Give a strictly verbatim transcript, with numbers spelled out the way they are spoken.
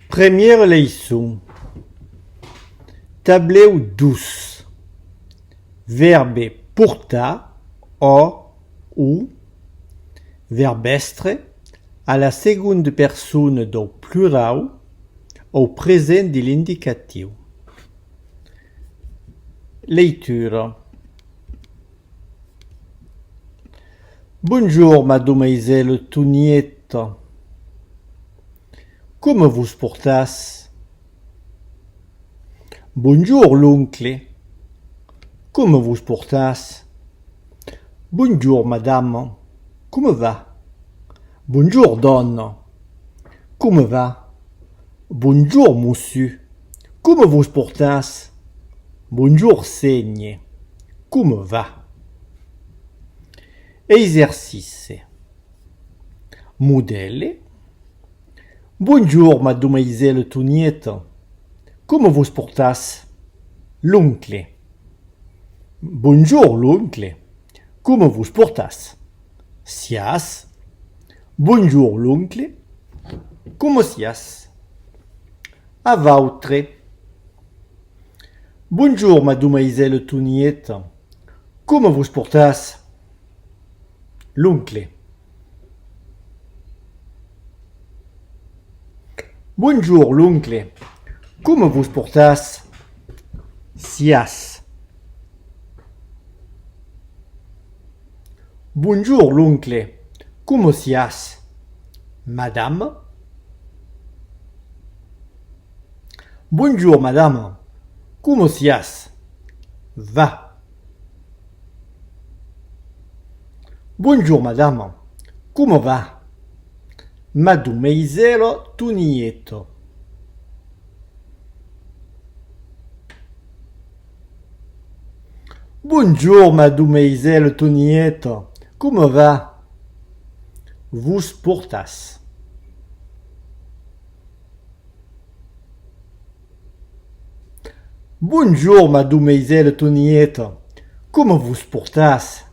Premiera leiçon. Tablèu dos. Vèrbe portar, o, o, vèrb èstre, a la segonda persona dau plurau, au present de l'indicatiu. Leitura. Bonjorn, madomaisèla Tonieta. Coma vos portatz? Bonjorn, l'oncle. Coma vos portatz? Bonjorn, madama. Coma va? Bonjorn, dòna. Coma va? Bonjorn, mossur. Coma vos portatz? Bonjorn, sénher. Coma va? Exercici. Modèle. Bonjorn, madomaisèla Tonieta. Coma vos portatz? L'oncle. Bonjorn, l'oncle. Coma vos portatz? Siatz? Bonjorn, l'oncle. Coma siatz? A vautre. Bonjorn, madomaisèla Tonieta. Coma vos portatz? L'oncle. Bonjorn, l'oncle. Coma vos portatz? Siatz? Bonjorn, l'oncle. Coma siatz? Madama? Bonjorn, madama. Coma siatz? Va. Bonjorn, madama. Coma va? Madomaisèla Tonieta. Bonjorn, madomaisèla Tonieta. Coma va? Vos portatz? Bonjorn, madomaisèla Tonieta. Coma vos portatz?